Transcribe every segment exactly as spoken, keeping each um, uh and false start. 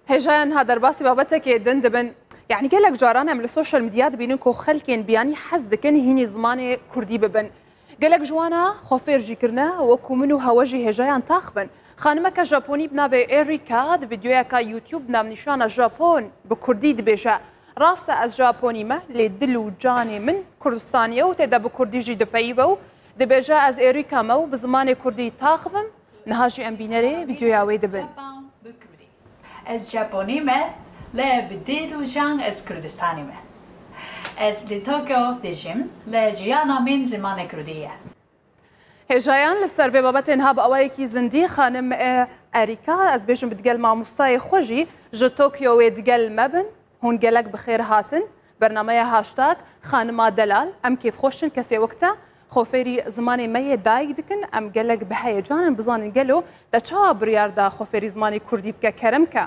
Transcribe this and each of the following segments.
Hêjaya niha derbasî babetekê din dibin. Yanî gelek caran em li sosyal medya dibînin ku xelkên biyanî hez dikin hînî zimanê kurdî bibin. Gelek ji wana xwe fêr jî kirine, wekû min û hewe jî hêjayan tax bin. Xanimeke Japonî bi navê Erika di vîdeoyeka YouTube bi navnîşana Japon bi kurdî dibêje, Rast e ez Japonî me, lê dil û canê min Kurdistanî ye û tê de bi kurdî jî dipeyive û dibêje, Ez Erika me û bi zimanê kurdî tax bim. Niha jî em bînerê vîdeoya wê dibin. Japan bi kurdî. Ez Japonî me, lê bi dil û can ez Kurdistanî me. Ez li Tokyo dijîm, lê jiyana min zimanê kurdî ye. Hêjayan li ser vê babetê niha bi awayekî zindî xanim, e, Erîka, ez bêjim bi digel mamostayê xwe jî ji Tokyoyê digel me bin. Hûn gelek bi xêr hatin. Bernameya Hashtag Xanima Delal, em kêfxweş in kesê wek te xwe fêrî zimanê me yê dayik dikin. Em gelek bi heyecan in bizanin gelo te çawa biryar da xwe fêrî zimanê kurdî bike, kerem ke.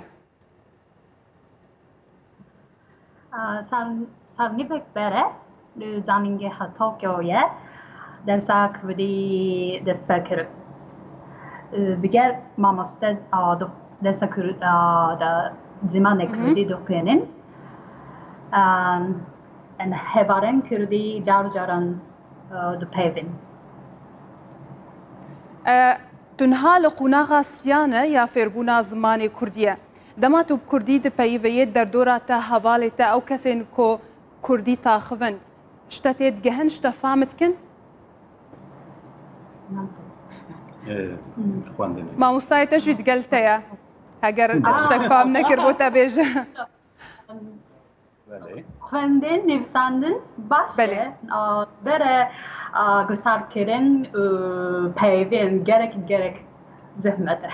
Sernîvek bere li zanîngêha Tokyoyê dersa kurdî dest pê kir. Bi gel mamoste dersa zimanê kurdî dixwînin. Em hevalên kurdî car caran dipeyvin. E, tu niha li qonaxa siyan e ya fêrbûna zimanê kurdî ye. Dema tu bi kurdî dipeyivî yê derdora te, hevalê te, ew kesên ku kurdî taxivin, ji te tê digehin, ji te fam dikin? Ee, xwendinê. Mamostayê te jî digel te ye. Heger te tiştek fam nekir bo te bêje. Belê. Xwendin, nivîsandin baş Belê. e. A, bere, a, guhdarkirin û peyvên gerek, gerek zehmet e.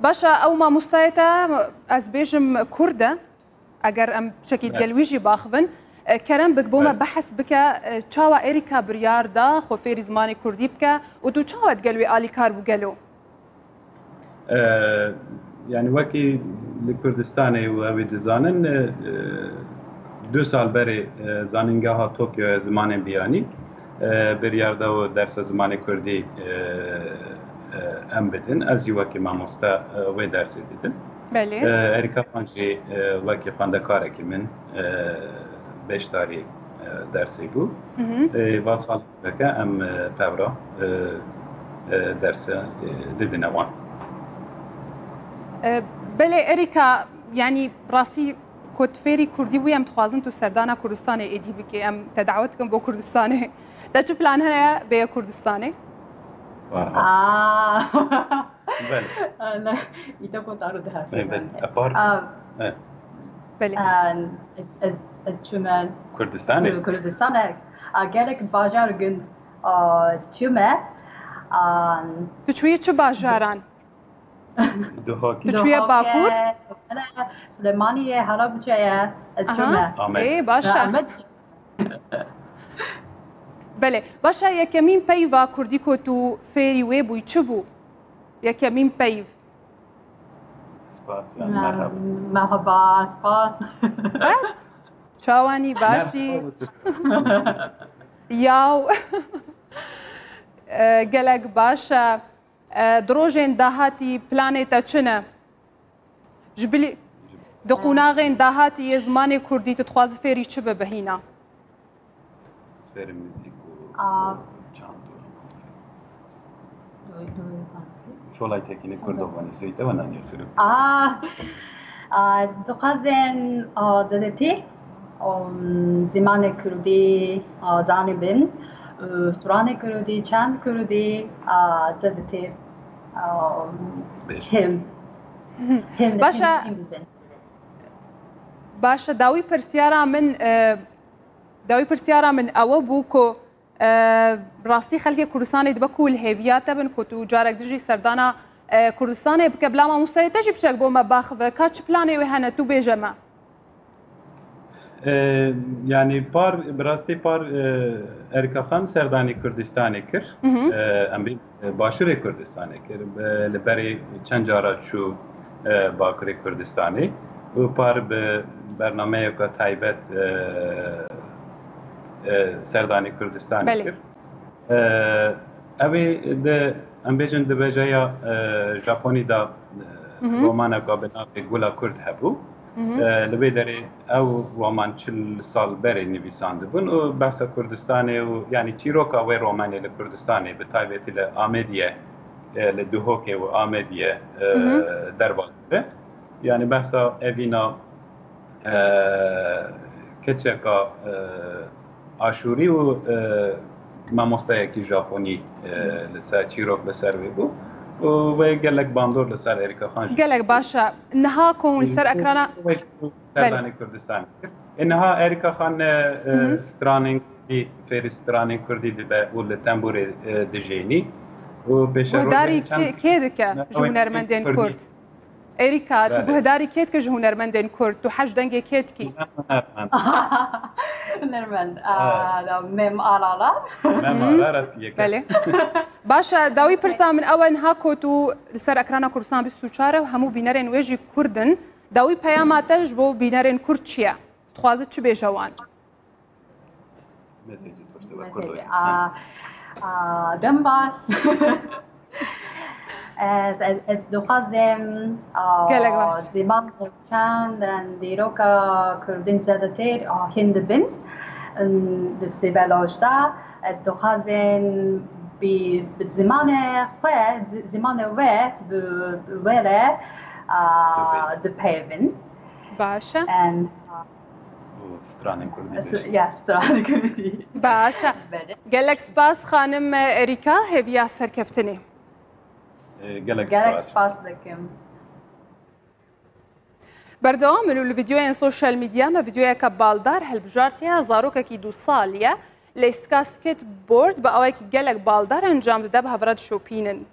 Baş e, ew mamostayê te, ez bêjim, kurd e. Eger em tiştekî Evet. digel wî jî baxivin, e, kerem bik bo me Evet. behs bike, e, çawa Erîka biryar da xwe fêrî zimanê kurdî bike û tu çawa digel wê alîkar bû gelo? E, yani wekî li Kurdistanê û ew ê dizanin, e, e, du sal berê, e, Zanîngeha Tokyoya Zimanên Biyanî, e, biryar da û dersa zimanê kurdî, e, e, em bidin. Ez jî wekî mamoste, e, wê dersê didim. Belê. E, Erîka Xan jî, e, wekî xwendekarekî min, e, beşdarî, e, dersê bû. Hı hı. E, va sal Veke em, e, tevra, e, e, derse, e, didine wan. E, belê Erîka, yanî rastî ku tu fêrî kurdî bûyî, em dixwazin tu serdana Kurdistanê êdî bikî. Em te dawet dikin bo Kurdistanê. Te çi plan heye bêye Kurdistanê? Merhaba. Aa. Belê. Îta ku taru dihasî. Belê. Epar. Aa. E. Belê. Aa, ez, ez, ez çûme Kurdistanê. Kurdistanê. A, gelek bajar gund, a, ez çûme. A, Tu çûyî çi bajaran? Duhokê. Tu çûye Duhokê, Bakur? Wele, Silêmaniyê, Halabûçeyê, ez Aha. çûme. Amed. Ê, baş e. Amed. Belê. Baş e, yekemîn peyva kurdî ku tu fêrî wê bûyî, çi bû? Yekemîn peyv. Spas, yani, merhaba. Merhaba, spas. Bes? Çawanî, başî? Merhaba, spas. Yaw. E, gelek baş e. E, di rojên dahatî planê te çi ne? Ji bilî di qonaxên dahatî yê zimanê kurdî tu dixwazî fêrî çi bibe hîna? Sferi müzik û Aa. çand û Duy, duy, duy. Şolay tekîne Kurdo vanî seyte ve naniye sirip. Aa, aa, ez dixwazin, aa, zedetî, um, zimanê kurdî, aa, zanibin, û stranê kurdî, çand kurdî, aa, zedetî, aa, Bêj. him. Him, Baş e. him bibin. Baş e, dawî pirsyara min, e, dawî pirsyara min ewe bû ku, e, rastî xelkê Kurdistanê dibe ku li hêviya te bin ku tu carek dijî serdana, e, Kurdistanê bike, bila mamosteyê te jî piçek bo me baxive. Ka çi planê wê hene, tu bêje me? E, yani par, bi rastî par, e, Erîka Xan serdanî Kurdistanê kir. Hı hı. E, em bî Başûrê Kurdistanê kir. Bi, li berê çend cara çû, e, Bakurê Kurdistanê û par bi bernameyeke taybet, e, e, serdanî Kurdistanê Belê. kir. E, Ew ê di, em bêjin di vêjeya, e, Japonî de, e, Hı hı. romaneka bi navê Gula Kurd hebû. Hı hı. E, li vê derê ew roman çil sal berê nivîsandibûn û behsa Kurdistanê û, yanî çîroka wê romanê li Kurdistanê, bi taybetî li Amêdiyê, e, li Duhokê û Amêdiyê, e, Hı hı. derbas dibe. Yanî behsa evîna, e, keçeka, e, Aşûrî û, e, mamostayekî Japonî, e, li ser çîrok li ser wê bû. Û wê gelek bandor li ser Erîka Xan jî. Gelek baş e. Niha ku hûn li ser ekrana Belê. Serdanê Kurdistanê kir. E, niha Erîka Xan, e, Hı hı. stranên kurdî, fêrî stranên kurdî dibe û li tembûrê, e, dijênî. Û pêşerojê Guhdarî çend kê, kê dike ji navên hunermendên kurdî. Kurd? Erîka, tu Belê. guhdarî kê dike ji hunermendên Kurd? Tu hej dengê kê dikî? Hunermend. Hunermend. Evet. Aa, da Mem Alala. Mem Hı. Alala, tu yek. Belê. Baş e, dawî pirsa min ew e, niha ku tu li ser ekrana Kurdistan bîst û çar e û hemû bînerên wê jî Kurd in. Dawî peyama te ji bo bînerên Kurd çi ye? Dixwaze çi bêje wan? Mesajê to işte bak, Kurd Mesajê, olsun. a, a, dem baş. Ez, ez, ez dixwazim, a, Gelek baş. ziman çend en dîroka Kurdin zêdetir, a, hin dibin. Em, di sêvela de ez dixwazim bi, bi zimanê xwe, zi-, zimanê we bi, bi were, a, Dibin. dipeyvin. Baş e. En, a, Û stranên kurdî Es-, bêjî. ya, stranên kurdî. Baş e. Belê. Gelek spas xanim Erîka, hêviya serkeftinê. E, gelek Gelek spas. spas dikim. Berdewam in û li vîdeoyên sosyal medya me vîdeoyeke baldar hilbijartiye, zarokekî du salî ye. Leyska skateboard bi awayekî gelek baldar encam dide, bi hev re dişopînin.